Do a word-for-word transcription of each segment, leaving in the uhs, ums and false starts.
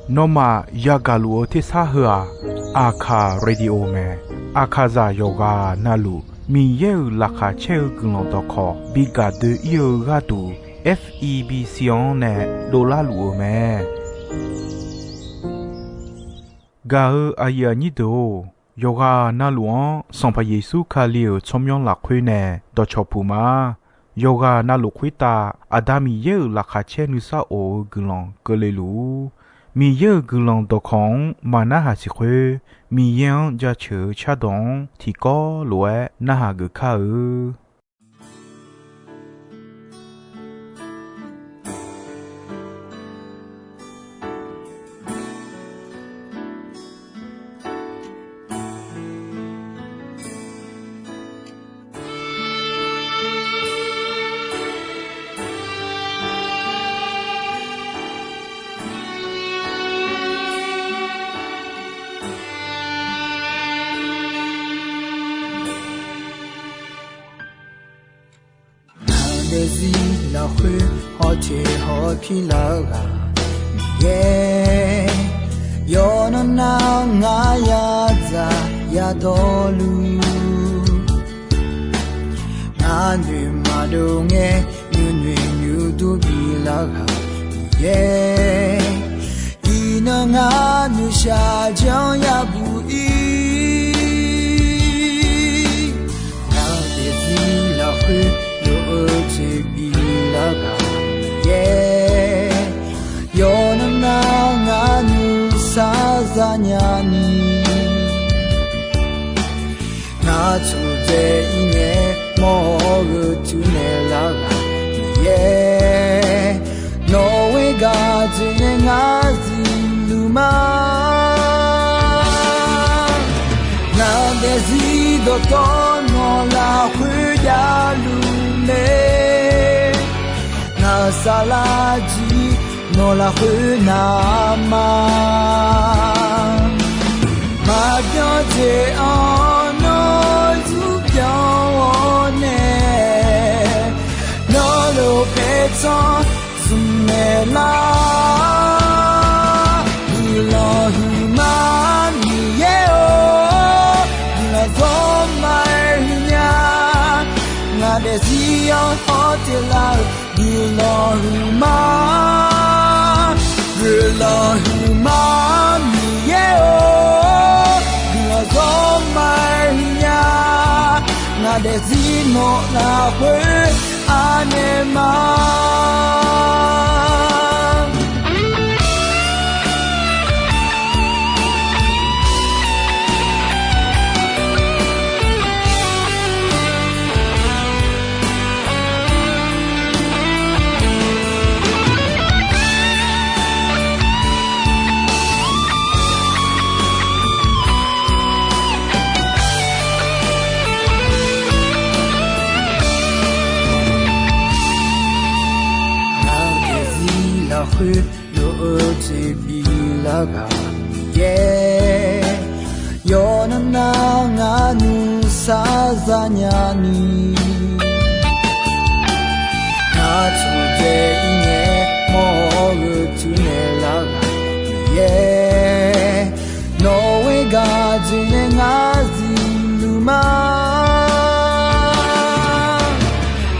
Nawmaf yagaq luf-eu tersar heu-aq, Aqkaq Radio mae. Aqkaqzaq yawqghaq navluf Miqyaer-euq laqkhaq caer-eu guiqlanq dawqkawq bi gaq doe-ir-eu gharduq, F E B C-anr nae dovlar luf-eu mae. Gaq-eu aqyuif aqnyir deuq-or, yawqghaq navluf-anr Sanqpaq Yeqsur Kali-euq tsawrmyanr lafkhoer nae dawqcawq puq ma. Yawqghaq navluf khoertav Aqda Miqyaer-euq laqkhaq caer nuisar of-eu guiqlanq keuvle luf-ur. Miqyaer-euq guiqlanq dawqkawq-anr maqnarhaq siq khoer, Miqyaer-anr jaceuq-eu cardawq-anr tiqkawv lof-aer narhaq geuf kar-eu. Ngaq daefzir lafkhoer hawteq hawpir lar-eu ghaq Miqyaer, yawqnan nar ngar yadzaq yadawrluf, ngar noeq maqdov ngae nuinoeq nuidur bilar ghaq Miqyaer, iqnan ngar noeqshaq janr yabuq ir. Ngaq daefzir lafkhoer lof-eu jeq bilar ghaq Miqyaer, yawqnan nar ngar nuisar zanya ni, ngar tsudzae ir ngae mawr-eu tuinaeq lar ghaq Miqyaer, nawq ghoer gaq dzoeqnae ngar zifluf ma. Ngaq daefzir dawqtawvluf nawq lafkhoer javluf mae, ngaq saflar jir nawq lafkhoer navma maqbyan jeq-anr nawr zmq byan-awr nae, nawr lof paertsanr zmq naeq lar. Guiqlanq huiqma Miqyaer-or, guiqlanq zawr ma-aer huiq nya. Ngaq daefzir-anr hawteq lar-euq guiqlanq huiqma, guiqlanq huiqma Miqyaer-or, guiqlanq zawr ma-aer huiq nya. Ngaq daefzir nawq lafkhoer anaeq ma. Ngaq daefzir lafkhoer lof-eu jeq bilar ghaq Miqyaer, yawqnan nar ngar nuisar zanya ni, ngar tsudzae ir ngae mawr-eu tuinaeq lar ghaq Miqyaer, nawq ghoer gaq dzoeqnae ngar zifluf ma.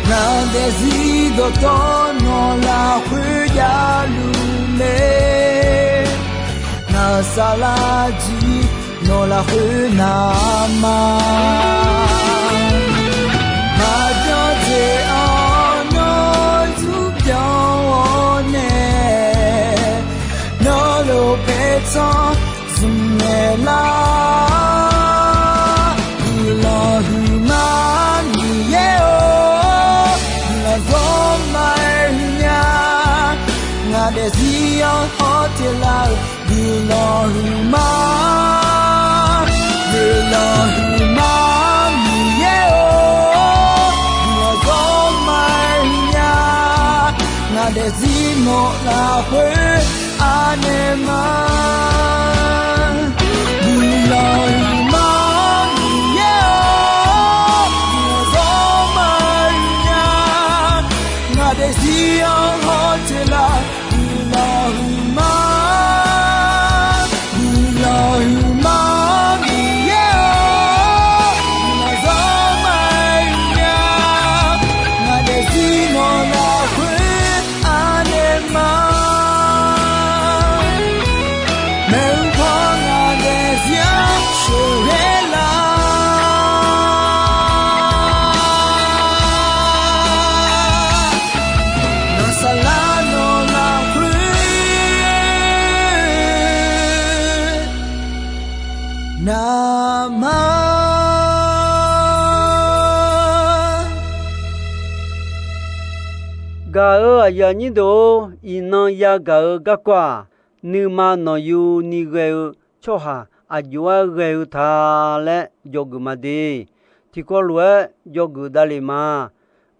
Ngaq daefzir dawqtawvluf nawq lafkhoer javluf mae, ngaq saflar jir nawq lafkhoer navma maqbyan jeq-anr nawr zmq byan-awr nae, nawr lof paertsanr zmq naeq lar. Guiqlanq huiqma Miqyaer-or, guiqlanq zawr ma-aer huiq nya. Ngaq daefzir-anr hawteq lar-euq guiqlanq huiqma, guiqlanq huiqma Miqyaer-or, guiqlanq zawr ma-aer huiq nya. Ngaq daefzir nawq lafkhoer anaeq ma. Guiqlanq huiqma Miqyaer-or, guiqlanq zawr ma-aer huiq nya. Ngaq daefzir-anr hawteq lar, guiqlanq Gaq-euq aqyuif aqnyir deuq-or, iqnan yagaq-eu garkawv-aq, nuima nanqyuni ghae-eu tsawrhaq aqjox-aer ghae-eu ta laer dzawgeuf ma de. Tiqkawv lof-aer dzawgeuf davlef ma.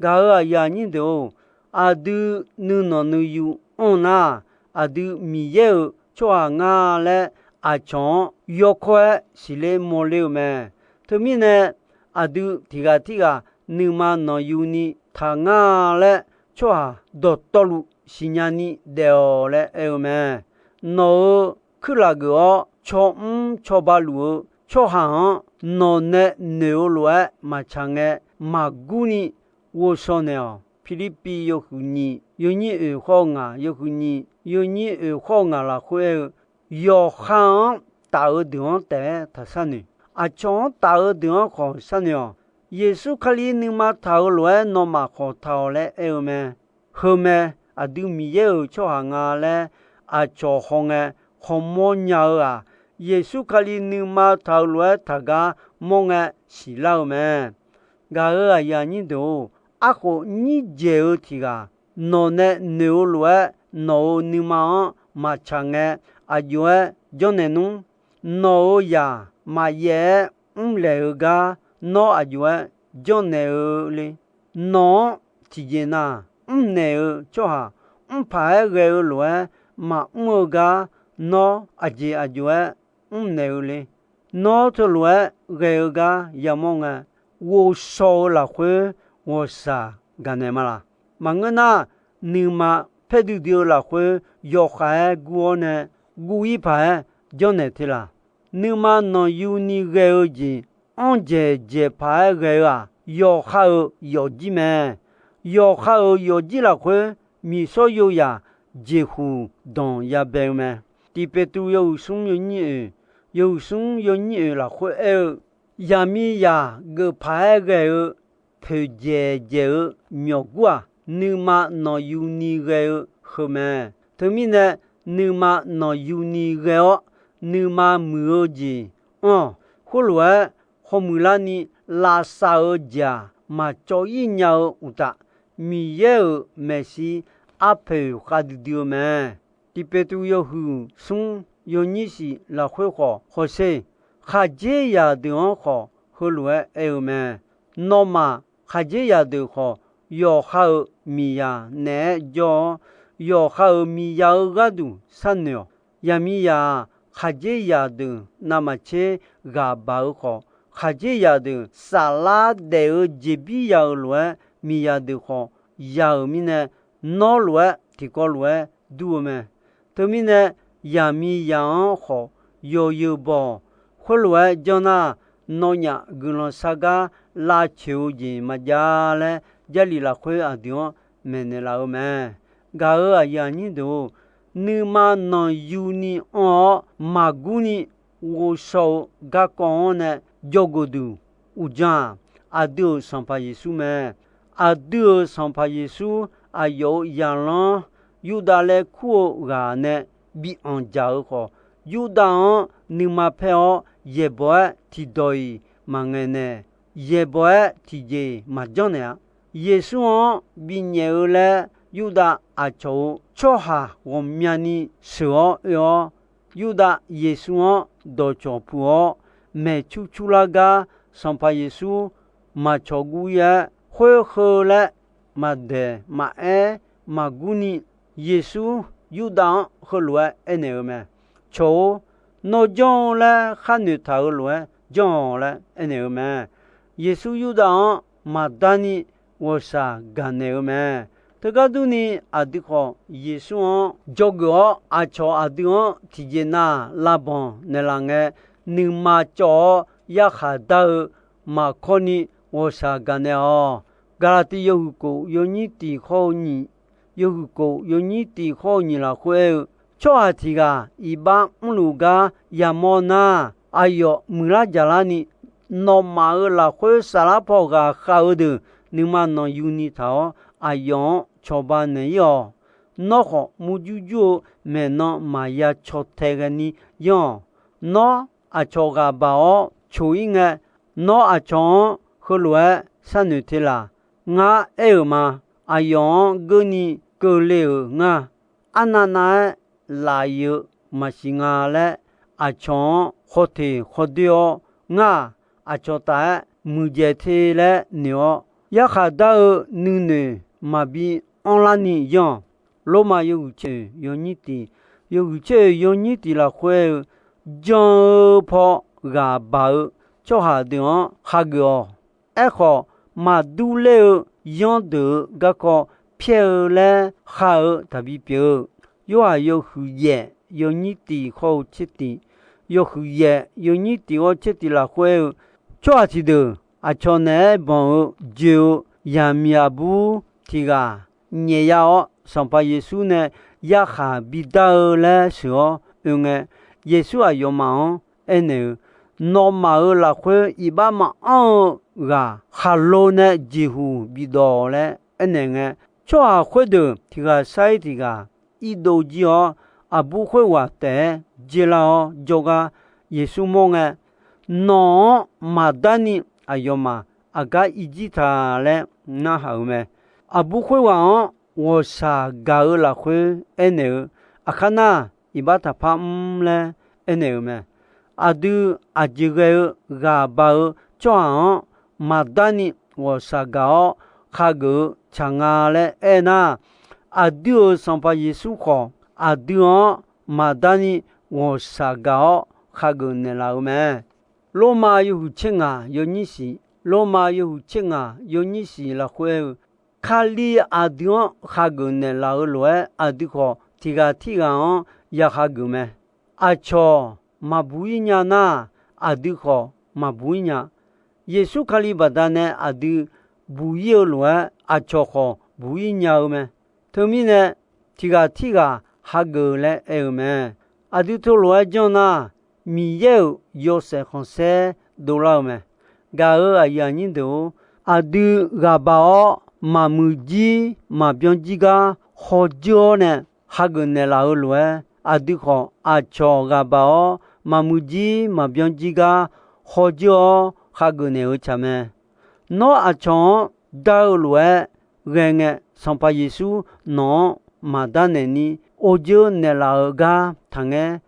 Gaq-euq aqyuif aqnyir deuq-or, aqdui nuinanq nuiyu anr nar, aqdui Miqyaer-euq tsawrhaq ngar laer aqcawq-anr yawkawr-aer siqler mawrler-eu mae. Teumirnae, aqdui tiqghaq tirghaq nuima nanqyuni taq ngar laer tsawrhaq dawqtawvluf siqnya ni daef-awq laer aer-eu mae. Nawq-euq kuirlaf geuf-awr cawmr cawba luf-eu tsawrhaq-anr nawq nae noeq-eu lof-aer maqtsaq ngae, maqgur ni ghovshaw naeq-awq. Pirlirpiv yawhuiq nyiq yawnyir oeq khawr-eu ngaq, yawhuiq nyiq yawnyir oeq khawr-eu ngaq lafkhoer aer-eu, yawqha-anr taf-eu deuq-anr taef-aer taqsharnoeq. Aqcawq-anr taf-eu deuq-anr khawf sharnoeq-awq. Yeqsur Kali nuima taq-eu lof-aer nawmaf khawf taq-awq laer aer-eu mae. Heu mae, aqdui Miqyaer-euq tsawrhaq nga laer aqcawq hawngae khawmawr nya-eu-aq, Yeqsur Kali nuima taq-eu lof-aer taqgar mawr ngae siqlar-eu mae. Gaq-euq aqyuif aqnyir deuq-or, arkhof nyir dzaeq-eu tiq ghaq nawq nae noeq-eu lof-aer nawq-euq nuima-anr maqtsaq ngae, aqjox-aer janrnaeq nmr. Nawq-euq zaq maqyaef-aer mrlaeq-eu gar nawr aqjox-aer janrnaeq-eu le. Nawq-anr tiqjeq na mrnaeq-eu tsawrhaq mrpaq-aer ghae-eu lof-aer maqmr-eu gar nawr aqjeq aqjox-aer mrnaeq-eu le. Nawr teulof-aer ghae-eu gar yamawr ngae, ghovshaw-eu lafkhoer ghawqshaq gaqnaeq ma laq? Maqngeur nar, nuima paer duidui-eu lafkhoer yawkhav-aer gur-awr nae, guv-ir paq-aer janrnaeq te laq? Nuima nanqyuni ghae-eu jeq anr dzaeq dzaeq paq-aer ghae-eu-aq, yawqha-euq yawfjir mae. Yawqha-euq yawfjir lafkhoer miqshawr yozaq jeqhuq danq yabae-eu mae. Tiq Peqtruv yawhuiq smr yawnyir oeq, yawhuiq smr yawnyir oeq lafkhoer aer-eu, yaqmiqzaq geuf paq-aer ghae-eu poeqdzaeq dzaeq-eu myawqgur-aq, nuima nanqyuni ghae-eu heu mae. Teumirnae, nuima nanqyuni ghae-awr, nuima muiq-eu jeq anr-awq. Khoerlof-aer, khawmuiq larni lavsav-eu jeq-aq, maqcawv-ir nya-eu uqtaf, Miqyaer-euq maeqshi arpoeq khavdui dui-eu mae. Tiq Peqtruv yawhuiq smr yawnyir shif lafkhoer khawf hawsher. Khaqdzerzaq deuq-anr khawf heulof-aer aer-eu mae. Nawmaf khaqdzerzaq deuq khawf, yawqha-euq miqzaq naeq-aer jawr-awr, yawqha-euq miqzaq-eu gharduq sharnoeq-awq. Yaqmiqzaq-aq, khaqdzerzaq deuq navmaqtser ghaq baq-eu khawf, khaqdzerzaq deuq saflar daef-eu jeqbir ya-euq lof-aer, miqzaq deuq khawf ya-euq mirnae, nawr lof-aer tiqkawv lof-aer dur-eu mae. Teumirnae, yaqmiqzaq-anr khawf yawzeu baw-awq. Khoerlof-aer janr nar, nawnyaf guiqlanq shar gar lavcoeq-eu jeq maqjav laer, Jarlif lafkhoer aqdui-anr maeqnaeq laf-eu mae. Gaq-euq aqyuif aqnyir deuq-or, nuima nanqyuni anr-awr maqgurni ghovshaw-eu garkawv-anr nae jawrgeuf duq uqdzan-aq, aqdui-euq Sanqpaq Yeqsur mae. Aqdui-euq Sanqpaq Yeqsur aqyawf-euq zaqlanr Yurdav laer kur-eu ghaq nae bi anqdzaq-eu khawf, Yurdav-anr nuima paer-awr yaeqbawq-aer tiqdawq-iq maqngaeqnaeq, yaeqbawq-aer tiqjeq-iq maqjanr naeq-a. Yeqsur-anr binyaef-eu laer Yurdav aqcawq-euq tsawrhaq ghawqmyani sheuq-awr oe-awr, Yurdav Yeqsur-anr dawqcawq puq-awr, maeqcur curlar gar Sanqpaq Yeqsur maqcawq guv-ir-aer, khoer heu laer maqdaeq maqaer maqgurni, Yeqsur Yurdav-anr heulof-aer aernaeq-eu mae. Cawq-or, nawr janr-eu laer khar noeqtaq-euq lof-aer janr-awq laer aernaeq-eu mae. Yeqsur Yurdav-anr maqdarni ghawqshaq gaqnaeq-eu mae. Teugar durni, aqdui khawf Yeqsur-anr dzawgeuf-awr, aqcawq aqdui-anr tiqjeq nav lavbanq naeqlaf ngae, nuima cawv-awr yarkhaq dar-eu maqkawrni ghawqshaq gaqnaeq-awq. Gaqlaqtiv yawhuiq kof yawnyir tiq khawr-eu nyiq, yawhuiq kof yawnyir tiq khawr-eu nyiq lafkhoer aer-eu, tsawrhaq tiq ghaq iqbax mrluf gar yamawr nar, aqyawf muiqlar jaqlarni, nawmaf-euq lafkhoer saflar paw ghaqkhav-eu deuq nuima nanqyuni taq-awr, aqyawf-anr cawba naeq-ir-awq. Nawr khawf murjur jur-eu maeqnan maqya caw tae ghaeni yanr-awq. Nawr aqcawq ghaq baq-awr coq-ir ngae, nawr aqcawq-anr heulof-aer sharnoeq te laq? Ngar aer-euq ma. aqyawf-anr geurni keuvle-euq ngar. Arnav nav-aer laf-ir-eu maqsiq nga laer, aqcawq-anr khawteq khawdoer-awr ngar-aq, aqcawq taf-aer muiqdzaeq te laer noeq-awr, yarkhaq dar-eu nuinoeq maqbi anrlar ni yanr-awq. Lormav yawhuiq tser-oeq yawnyir tiq, yawhuiq tser-oeq yawnyir tiq lafkhoer-eu, jan-eu paw ghaq baq-eu tsawrhaq deuq-anr khageuf-awq. Aerkhawf, maqdur ler-eu yanrdeuq-euq garkawv pyaer-eu laer khar-eu taqbi pyeuf-eu. Yorhaq yawhuiq yaef yawnyir tiq khawr-eu tser tiq, yawhuiq yaef yawnyir tiq ghawr tser tiq lafkhoer-eu, tsawrhaq tiqdeuq aqcawq naeq-aer banq-eu joeq-eu yaqmiq aqbur tiq ghaq nyaef ya-awr, Sanqpaq Yeqsur nae yarkhaq bidar-eu laer sheuq-awr oe ngae, Yeqsur aqyawfmaf-anr aernaeq-eu, Nawmaf-euq lafkhoer iqbax maqanr-eu ghaq khaqlo nae jeqhuq bidawq laer aernaeq ngae, tsawrhaq khoerdeuq tiq ghaq sar-ir tiq ghaq irdov jir-awr, aqbur khoerghaq taef-aer dzeurlar-awr jawrgar Yeqsur mawr ngae, Nawq-anr maqdar ni aqyawfmaf aqgar irjir ta laer narhaq-euq mae. Aqbur khoerghaq-anr ghawqshaq gaq-eu lafkhoer aernaeq-eu, Aqkar nar, iqbax taqpar mr laer aernaeq-euq mae. Aqdui aqjeq ghae-eu ghaq baq-eu tsawrhaq-anr maqdar ni ghawqshaq gaq-awr khageuf-eu tsaq nga laer aernar, aqdui-euq Sanqpaq Yeqsur khawf, aqdui-anr maqdar ni ghawqshaq gaq-awr khageuf naeqlaf-eu mae. Lormav yawhuiq tser ngaq yawnyir shiq, Lormav yawhuiq tser ngaq yawnyir shiq lafkhoer-eu, Kali aqdui-anr khageuf naeqlaf-eu lof-aer, aqdui khawf tiq ghaq tirghaq-anr ya khageuf mae. Aqcawq maqbuq-ir nya nar, aqdui khawf maqbuq-ir nya. Yeqsur Kali baqdanae aqdui buq-ir-eu lof-aer, aqcawq khawf buq-ir nya-eu mae. Teumirnae, tiq ghaq tirghaq hageuf laer aer-eu mae. Aqdui teulof-aer janr nar, Miqyaer-euq yawshaef khanqsaer dovlar-eu mae. Gaq-euq aqyuif aqnyir deuq-or, aqdui ghaq baq-awr maqmuiq jir maqbyan jir gar khawf dzeur-awr nae hageuf naeqlaf-eu lof-aer, aqdui khawf aqcawq ghaq baq-awr maqmuiq jir maqbyan jir gar khawf dzeur-awr hageuf naeq-eu tsaq mae. Nawr aqcawq-anr dar-eu lof-aer ghae ngae, Sanqpaq Yeqsur nawq-anr maqdar naeq ni or dzeur naeqlaf-eu gar taqngaer.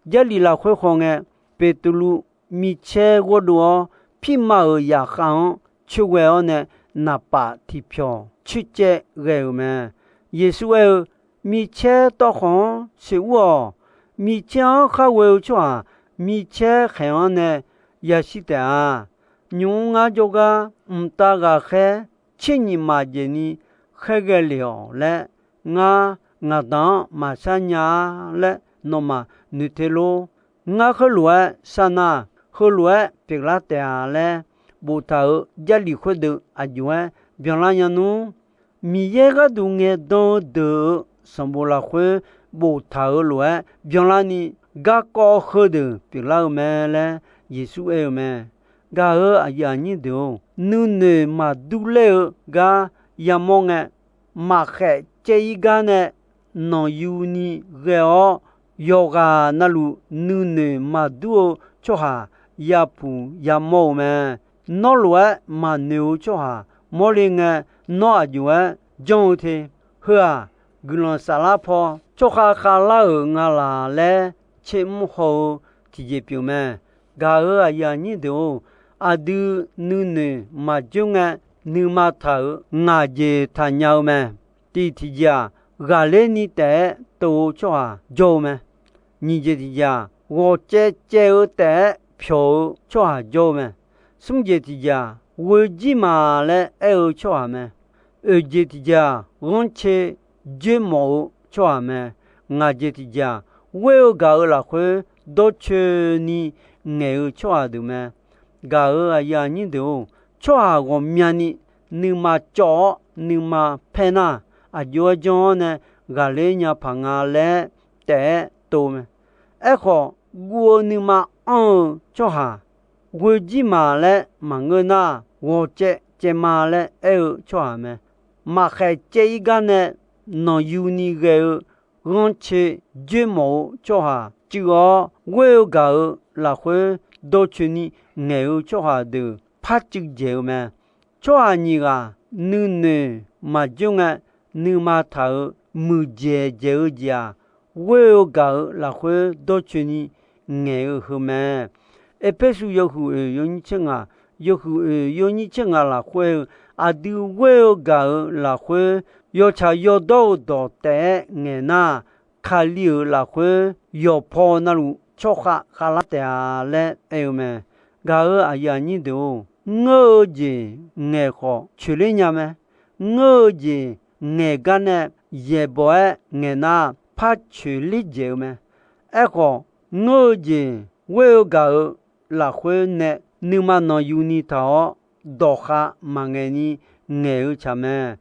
Jarlif lafkhoer khawf ngae, Beqtuvluv micaer ghawrdov-awr, pirma-euq zaqkhav-anr coerghae-awr nae naqpaf tiqpyawq coercaev ghae-euq mae. Yeqsur aer-eu, Micaer tawvkhawf-anr sequr-awq. Micaer-anr khar ghoe-eu tsawrhaq, micaer khaeq-anr nae yashir taef-a. Nymq-mr ngar jawrgar mqtav ghaqkhaer tser nyiq maqjeq ni khaerghae lef-awq laer, ngar ngaqdaq-anr maqshar nya-a laer nawmaf noeq te lor. Ngar khoerlof-aer sharnar, heulof-aer pyeuflar taef-a laer boftaq-euq Jarlif khoerdeuq aqjox-aer byanlar nya nmr. Miqyaer gharduq ngaeqdan-eu deuq-euq sanqbof lafkhoer boftaq-euq lof-aer byanlarni, garkawv heudeuq pyeuflar-eu mae laer Yeqsur aer-eu mae. Gaq-euq aqyuif aqnyir deuq-or, nuinoeq maqdur ler-eu gar yamawr ngae, maqkhaeq caev-ir gar nae nanqyuni ghae-awr, yawqghaq navluf nuinoeq maqdur-eu tsawrhaq yapuq yamawr-eu mae. Nawr lof-aer maqnoeq-eu tsawrhaq mawrle ngae, nawr aqjox-aer janr-eu te. Heu-aq, guiqlanq saflar paw tsawrkhav khavlar-euq nga laq laer tsermr haw-eu tiqjeq pyeuf mae. Gaq-euq aqyuif aqnyir deuq-or, aqdui nuinoeq maqjoer ngae, nuima taq-euq ngaq jeq taqnya-eu mae. Tiq tiqjeq-aq, ghaqler ni taef-aer tov-eu tsawrhaq jawr-eu mae. Nyiq jeq tiqjeq-aq, ghawqcaev caev-eu taef-aer pyawq-eu tsawrhaq jawr-eu mae. Smr jeq tiqjeq-aq, ghoe jir ma laer aer-eu tsawrhaq mae. Oeq jeq tiqjeq-aq, ghanrcae joermawf-eu tsawrhaq mae. Ngaq jeq tiqjeq-aq, ghoer-eu gaq-euq lafkhoer dawrcoeni ngaeq-eu tsawrhaq deuq mae. Gaq-euq aqyuif aqnyir deuq-or, tsawrhaq ghawqmyani nuima cawv-awr nuima paer nar, aqjox-aer janr-awr nae ghaqler nya paq nga laer taef-aer tov mae. Aerkhawf, guv-eu nuima anr-eu tsawrhaq, ghoe jir ma laer maqngeur nar, ghawqcaev caev ma laer aer-eu tsawrhaq mae. Maqkhaeq caev-ir gar nae nanqyuni ghae-eu ghanrcae joermawf-eu tsawrhaq cuiv-awr, ghoer-eu gaq-euq lafkhoer dawrcoeni ngaeq-eu tsawrhaq deuq par cuiv dzaeq-eu mae. Tsawrhaq nyiq ghaq nuinoeq maqjoer ngae, nuima taq-euq muiqdzaeq dzaeq-eu jeq-aq, ghoer-eu gaq-euq lafkhoer dawrcoeni ngaeq-eu heu mae. Erpersu yawhuiq oeq yawnyir tser ngaq, yawhuiq oeq yawnyir tser ngaq lafkhoer-eu, aqdui ghoer-eu gaq-euq lafkhoer yawtsaq yawdawr-eu dawq taef-aer ngaeq nar, Kali-euq lafkhoer yawqpaw navluf tsawrkhav khavlar taef-a laer aer-eu mae. Gaq-euq aqyuif aqnyir deuq-or, ngeur-eu jeq ngaeq khawf coeqler nya mae. Ngeur-eu jeq ngaeq gar nae yaeqbawq-aer ngaeq nar, par coeqler dzaeq-eu mae. Aerkhawf, ngeur-eu jeq ghoer-eu gaq-euq lafkhoer nae nuima nanqyuni taq-awr, dawqkhav maqngaeq ni ngaeq-eu tsaq mae.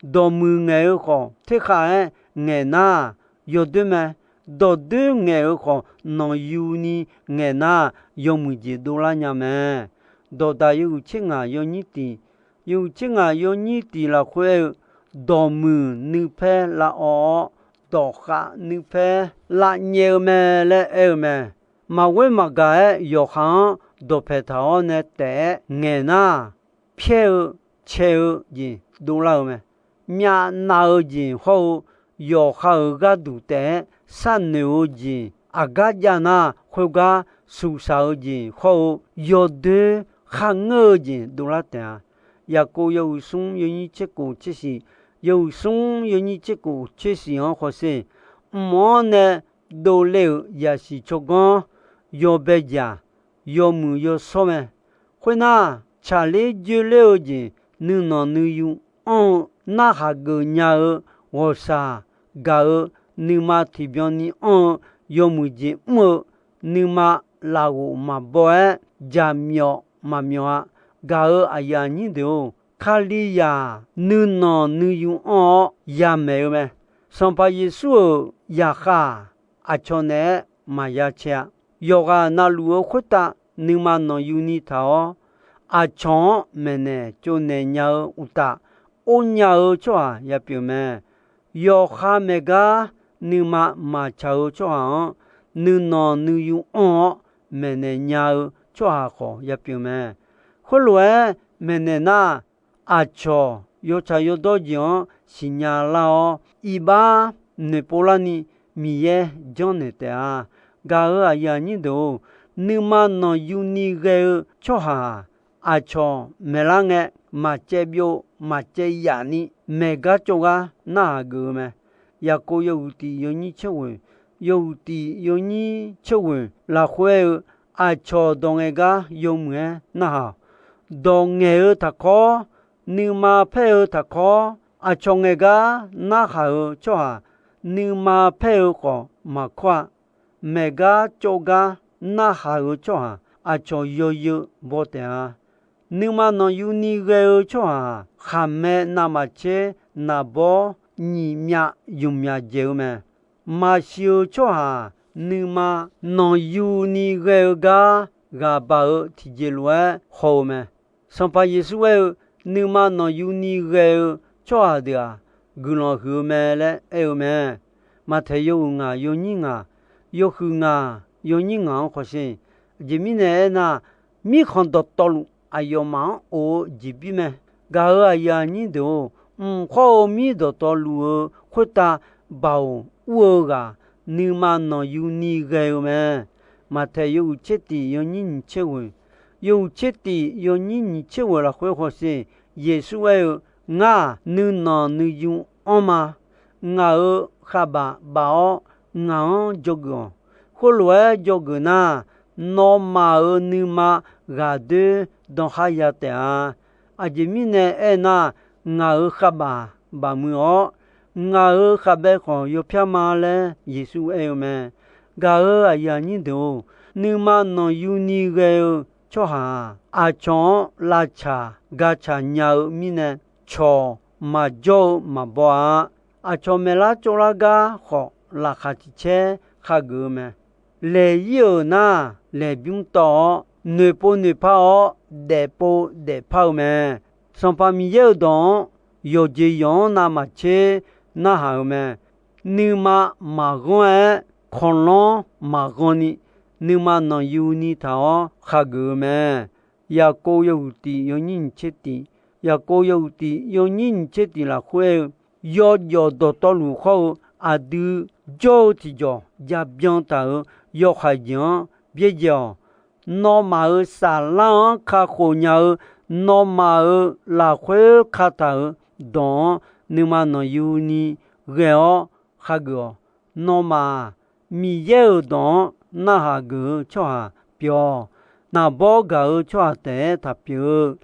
Dawqmuiq ngaeq-eu khawf, terkhav-aer ngaeq nar, yawdoer mae. Dawqdoer ngaeq-eu khawf, nanqyuni ngaeq nar, yawmuiq jeq dovlar nya mae. Dawqdaq yawhuiq tser ngaq yawnyir tiq, yawhuiq tser ngaq yawnyir tiq lafkhoer aer-eu, dawqmuiq nuipaer lavawv-awr, dawqkhav nuipaer lavnyaev-eu mae laer aer-eu mae. Maqghoer maqgaq-aer yawqkhav-anr dawqpaeq taq-awr nae taef-aer ngaeq nar, pyaer-eu cae-eu jeq dovlar-eu mae. Myavnav-eu jeq hawr-eu, yawqha-euq gharduq taef-aer sharnoeq-eu jeq aqgar jav nar, khoergar suqsaq-eu jeq hawr-eu, yawdoer kharngeur-eu jeq dovlar taef-a. Yaqkov yawhuiq smr yawnyir tser kof tser shiq, yawhuiq smr yawnyir tser kof tser shiq-anr hawsher, mq-anr nae dovle-euq zaqsiq tsawrganr yawbae jaq, yawmuiq yawshawr mae. Khoernar, tsaqler joerler-eu jeq nuinanq nuiyu anr-eu, narhaq geuf nya-eu ghawqshaq gaq-eu, nuima tiqbyan ni anr-eu, yawmuiq jeq mr-eu, nuima lafghof maqbaw-aer jaqmyawf maqmyawf-a. Gaq-euq aqyuif aqnyir deuq-or, Kalizaq nuinanq nuiyu anr-awr yamaeq-eu mae. Sanqpaq Yeqsur-euq zaqkhav-aq, aqcawq naeq-aer maqya cae-a. Yawqghaq navluf-eu khoertav nuima nanqyuni taq-awr, aqcawq-anr maeqnaeq tsovnaeq nya-eu uqtaf, or nya-eu tsawrhaq yapyeuf mae. Yawqha maeqgar nuima maqtsaq-eu tsawrhaq-anr, nuinanq nuiyu anr-awr maeqnaeq nya-eu tsawrhaq khawf yapyeuf mae. Khoerlof-aer maeqnaeq nar, aqcawq yawtsaq yawdawr jeq-anr siqnya lar-awr, iqbax noeqpov larni Miqyaer janrnaeq taef-a. Gaq-euq aqyuif aqnyir deuq-or, nuima nanqyuni ghae-eu tsawrhaq-aq, aqcawq maeqlar ngae, maqcaev byov maqcaev yaf ni maeqgar cawv gar narhaq geuf-eu mae. Yaqkov yawhuiq tiq yawnyir tser ghoeq, yawhuiq tiq yawnyir tser ghoeq lafkhoer aer-eu, aqcawq dawq ngaeq gar yawmuiq-aer narhaq-awq. Dawq ngaeq-eu taqkawr, nuima paer-eu taqkawr, aqcawq ngaeq gar narhaq-eu tsawrhaq, nuima paer-eu khawf maqkawr-a. Maeqgar cawv gar narhaq-eu tsawrhaq, aqcawq yawzeu baw taef-a. Nuima nanqyuni ghae-eu tsawrhaq-aq, khaqmae navmaqtser naqbawr nyiq myav ymq myav dzaeq-eu mae. Maqsiq-eu tsawrhaq-aq, nuima nanqyuni ghae-eu gar ghaq baq-eu tiqjeq lof-aer haw-eu mae. Sanqpaq Yeqsur aer-eu, nuima nanqyuni ghae-eu tsawrhaq deuq-aq, guiqlanq huiq-eu mae laer aer-eu mae. Maqtaeq yawhuiq ngaq yawnyir ngaq, yawhuiq ngaq yawnyir ngaq-anr khawshe. Aqjeq mirnae aernar, mirkhanq dawqtawvluf aqyawfmaf-anr of-eu jeqbir mae. Gaq-euq aqyuif aqnyir deuq-or, mq khawr-eu mir dawqtawvluf-eu khoertav baoq ur-eu ghaq, nuima nanqyuni ghae-eu mae. Maqtaeq yawhuiq tser tiq yawnyir nyiq tser ghoeq, yawhuiq tser tiq yawnyir nyiq tser ghoeq lafkhoer hawsher. Yeqsur aer-eu, Ngar-aq, nuinanq nuiyu anr ma. Ngaq-euq khavbaf baf-awr, ngaq-anr dzawgeuf-awq. Khoerlof-aer dzawgeuf nar, nawmaf-euq nuima ghaqdoer dan khar ya taef-a. Aqjeq mirnae aernar, ngaq-euq khavbaf baf muiq-awr, ngaq-euq khavbae khawf yawpyar ma laer Yeqsur aer-eu mae. Gaq-euq aqyuif aqnyir deuq-or, nuima nanqyuni ghae-eu tsawrhaq-aq, aqcawq-anr lavtsaq gacaq nya-eu mirnae, cawq maqjawr-eu maqbaw-a. Aqcawq maeqlar cawvlar gar khawf, laqkhaq tiq caer khageuf-eu mae. Laeq-ir-euq nar, laeq bymr tawv-awr, noeqpov noeqpar-awr, daefpov daefpar-eu mae. Sanqpaq Miqyaer-euq dawq-anr yawqjeq yawq-anr navmaqtser narhaq-eu mae. Nuima maqghanr-aer, kawqlanr maqghan ni, nuima nanqyuni taq-awr khageuf-eu mae. Yaqkov yawhuiq tiq yawnyir nyiq tser tiq, Yaqkov yawhuiq tiq yawnyir nyiq tser tiq lafkhoer-eu, yawjawf dawqtawvluf hawr-eu aqdui jawr-eu tiqjawq jabyan taq-euq yawhaiq jeq-anr byaerdzae-awq. Nawmaf-euq saflar-anr kakhof nya-eu, nawmaf-euq lafkhoer kataq-euq dawq-anr nuima nanqyuni ghae-awr khageuf-awq. Nawmaf-aq, Miqyaer-euq dawq-anr narhaq geuf-eu tsawrhaq pyeuf-awq. Naqbawr gaq-eu tsawrhaq taef-aer taqpyeuf-eu.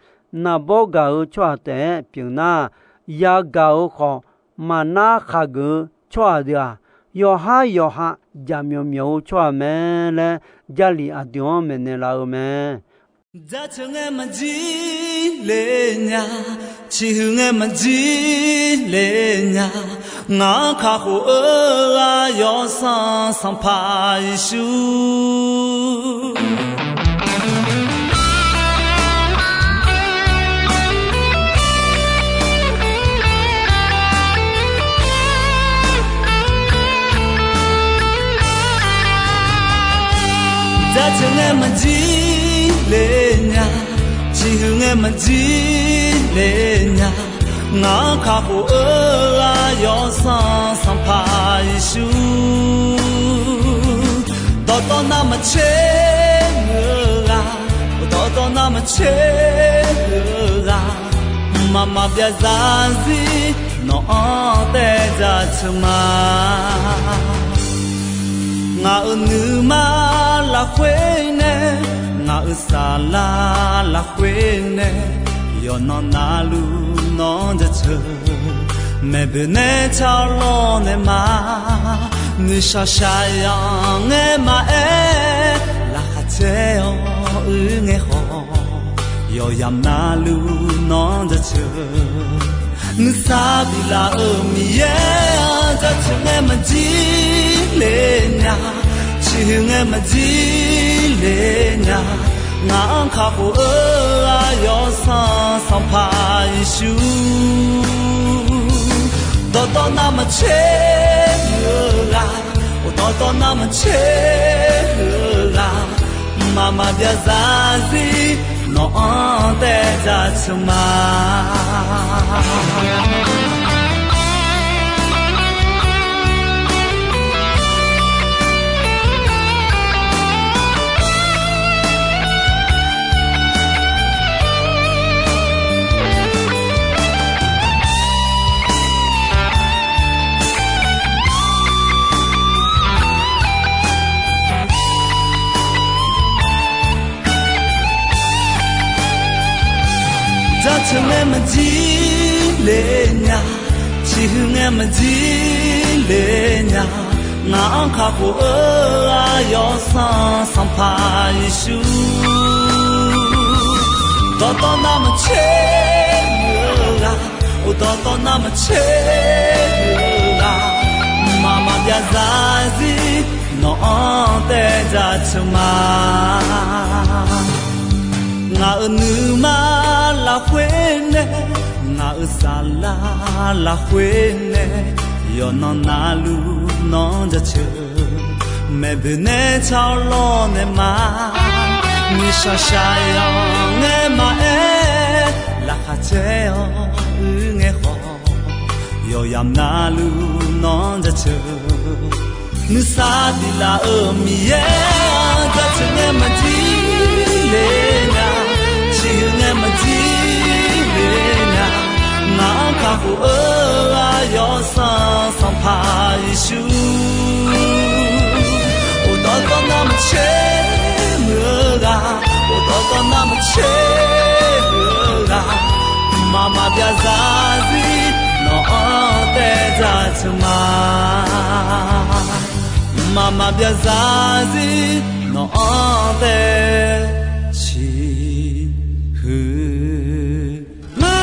Naqbawr gaq-eu tsawrhaq taef-aer pyeuf nar, yagaq-euq khawf maqnar khageuf-eu tsawrhaq deuq-aq, yawqhar yawqha jaqmyawf myawf-eu tsawrhaq mae laer Jarlif aqdui-anr maeqnaeq laf-eu mae. Jaceuq ngae maqjir le nya, ciqhuiq ngae maqjir le nya, ngaq-anr kakhof-eu ghaq Yawsanr Sanqpaq Yeqsur. Jaceuq ngae maqjir le nya, ciqhuiq ngae maqjir le nya, ngaq-anr kakhof-eu ghaq Yawsanr Sanqpaq Yeqsur. Dawqtawv navmaqtser muiq-eu ghaq, dawqtawv navmaqtser muiq-eu ghaq, mqmaq maqbyav zarzir nawq-anr taev jaceuq ma. Ngaq-euq nuima lafkhoer nae, ngaq-euq saflar lafkhoer nae, yawqnan navluf nawq-anr jaceuq. Maeqboeq nae car-awr lawrnaeq ma. Nuishaq shaqzanq ngae maqaer, laqkhaq caer-awr uir ngae khawf, yawqyamq navluf nawq-anr jaceuq. Nuisar biflaf-euq Miqyaer-anr jaceuq ngae maqjir le nya, ciqhuiq ngae maqjir le nya, ngaq-anr kakhof-eu ghaq Yawsanr Sanqpaq Yeqsur. Dawqtawv navmaqtser muiq-eu ghaq, dawqtawv navmaqtser muiq-eu ghaq, mqmaq maqbyav zarzir nawq-anr taev jaceuq ma. Jaceuq ngae maqjir le nya, ciqhuiq ngae maqjir le nya, ngaq-anr kakhof-eu ghaq Yawsanr Sanqpaq Yeqsur. Dawqtawv navmaqtser muiq-eu ghaq, dawqtawv navmaqtser muiq-eu ghaq, mqmaq maqbyav zarzir nawq-anr taev jaceuq ma. Ngaq-euq nuima lafkhoer nae, ngaq-euq saflar lafkhoer nae, yawqnan navluf nawq-anr jaceuq. Maeqboeq nae car-awr lawrnaeq ma. Nuishaq shaqzanq ngae maqaer, laqkhaq caer-awr uir ngae khawf, yawqyamq navluf nawq-anr jaceuq. Nuisar biflaf-euq Miqyaer-anr jaceuq ngae maqjir le nya, ciqhuiq ngae maqjir le nya, ngaq-anr kakhof-eu ghaq Yawsanr Sanqpaq Yeqsur. Dawqtawv navmaqtser muiq-eu ghaq, dawqtawv navmaqtser muiq-eu ghaq, mqmaq maqbyav zarzir nawq-anr taev jaceuq ma. Mqmaq maqbyav zarzir nawq-anr taev ciqhuiq ma.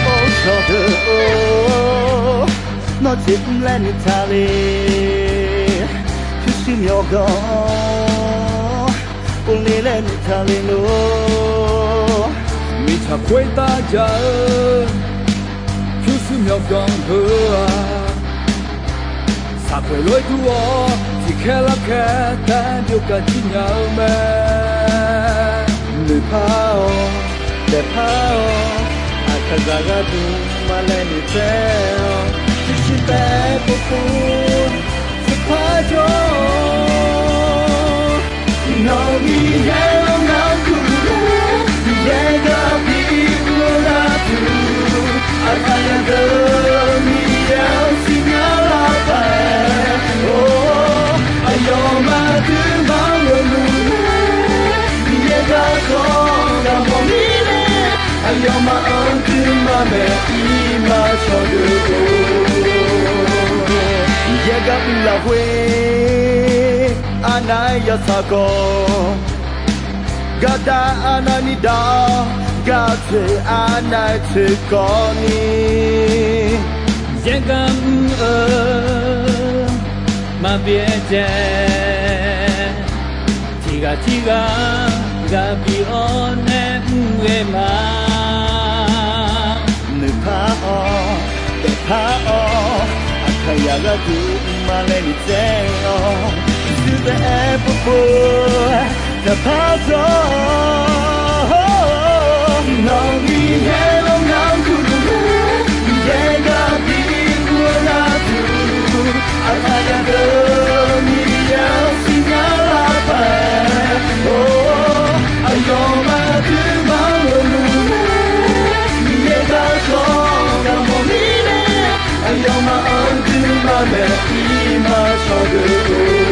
Bawrshawr deuq-or, Tiqmr laer noeqtaq le, pyurshuir myawqganq, orle laer noeqtaq le lor. Mirtsaq khoertav jaq-eu pyurshuir myawqganq heu-aq, saqpoeq lof-aer dur-awr tiqkhaer larkhaer taef-aer byov kajir nya-eu mae. Noeqpar-awq, daefpar-awq, aqkaqzaq gharduq maqlaeq noeqtsaev-awq. Pyurshuir taef-aer povpov, tseqpar jawr-awq. Nawq-euq Miqyaer-anr ngar kurluf-eu, Miqyaer gar bi uvlanr duq, aqkaqzaq deuq Miqyaer-anr siqnya lar paq-aer, or, aqyawfmaf duimaf-anr luf-eu, Miqyaer garkawv gaq mawf mirnae, aqyawfmaf-anr duimaf maeq ir ma cawqdeuq-or. Miqyaer gar uvlaf khoer, arnav-aer yawtsaq khawf, gardav arnav ni dav-awr, gaq tsoeq arnav-aer tsoeq kawv ni, Miqyaer gar mr-eu maqbyaerdzae, tiqghaq tirghaq ghaq bi-awr nae mr ghae ma. Noeqpar-awq, daefpar-awq, aqkaqzaq gharduq maqlaeq noeqtsaev-awq. Pyurshuir taef-aer povpov, tseqpar jawr-awq. Nawq-euq Miqyaer-anr ngar kurluf-eu, Miqyaer gar bi uvlanr duq, aqkaqzaq deuq Miqyaer-anr siqnya lar paq-aer, or, aqyawfmaf duimaf-anr luf-eu, Miqyaer garkawv gaq mawf mirnae, aqyawfmaf-anr duimaf maeq ir ma cawqdeuq-or.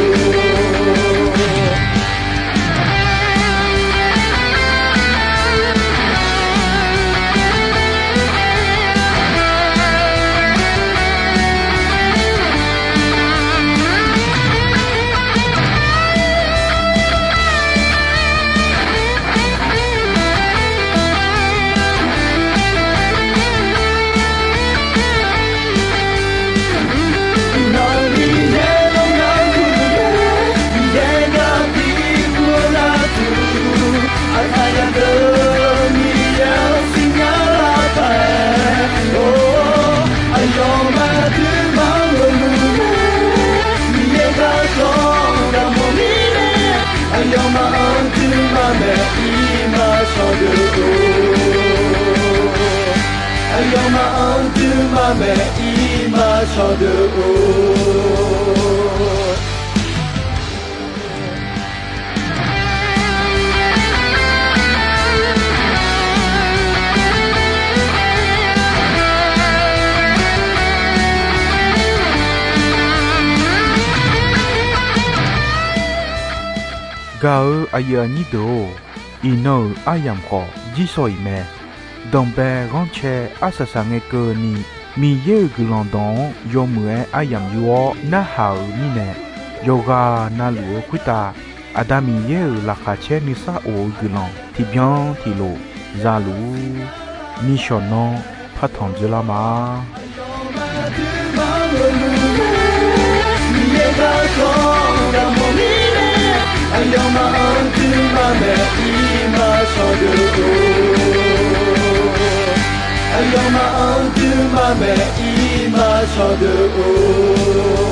Nawq-euq Miqyaer-anr ngar kurluf-eu, Miqyaer gar bi uvlanr duq, aqkaqzaq deuq Miqyaer-anr siqnya lar paq-aer, or, aqyawfmaf duimaf-anr luf-eu, Miqyaer garkawv gaq mawf mirnae, aqyawfmaf-anr duimaf maeq ir ma cawqdeuq-or. Aqyawfmaf-anr duimaf maeq ir ma cawqdeuq-or. Gaq-eu aqyuif aqnyir deuq-or, iqnan-euq aryamq khawf jirsawq iq mae. Danqbae ghanrcae arsaq saq ngae keuvni, Miqyaer-euq guiqlanq dawq-anr yawmuiq-aer aryamq yur-awr narhaq-euq mirnae, yawqghaq na luf-eu khoertav Aqda Miqyaer-euq laqkhaq caer nuisar of-eu guiqlanq tiqbyan tiqlof za luf-ur. Nishawq nanr partanq dzeurlar ma. Aqyawfmaf-anr duimaf maeq ir ma cawqdeuq-or. Aqyawfmaf-anr duimaf maeq ir ma cawqdeuq-or.